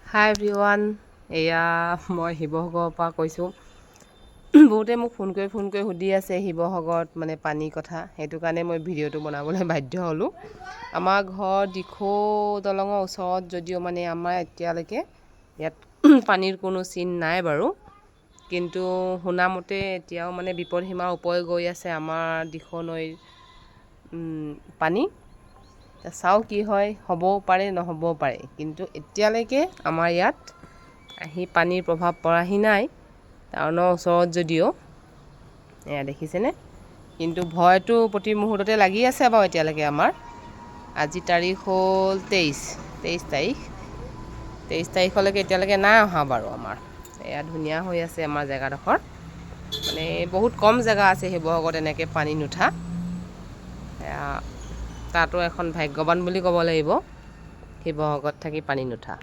হাই everyone, এয়া মই শিৱসাগৰৰ পৰা কৈছোঁ। বহুতে মোক ফোন কৰি ফোন কৰি সুধি আছে শিৱসাগৰত মানে পানীৰ কথা। সেইটো কাৰণে মই ভিডিঅ'টো বনাবলৈ বাধ্য হ'লোঁ। আমাৰ ঘৰ দিখৌ দলঙৰ ওচৰত যদিও মানে আমাৰ এতিয়ালৈকে ইয়াত পানীৰ কোনো চিন নাই বাৰু। কিন্তু শুনামতে এতিয়াও মানে বিপদ সীমাৰ ওপৰে গৈ আছে আমাৰ দিখৌ নৈৰ পানী। চাওঁ কি হয়, হ'বও পাৰে, নহ'বও পাৰে। কিন্তু এতিয়ালৈকে আমাৰ ইয়াত আহি পানীৰ প্ৰভাৱ পৰাহি নাই, টাউনৰ ওচৰত যদিও। এয়া দেখিছেনে? কিন্তু ভয়টো প্ৰতি মুহূৰ্ততে লাগি আছে বাৰু এতিয়ালৈকে আমাৰ। আজি তাৰিখ হ'ল 23 তাৰিখ। 23 তাৰিখলৈকে এতিয়ালৈকে নাই অহা বাৰু আমাৰ। এয়া ধুনীয়া হৈ আছে আমাৰ জেগাডোখৰ। মানে বহুত কম জেগা আছে শিৱসাগৰত এনেকৈ পানী নুঠা। এয়া তাতো এখন ভাগ্যৱান বুলি ক'ব লাগিব, শিৱসাগৰত থাকি পানী নুঠা।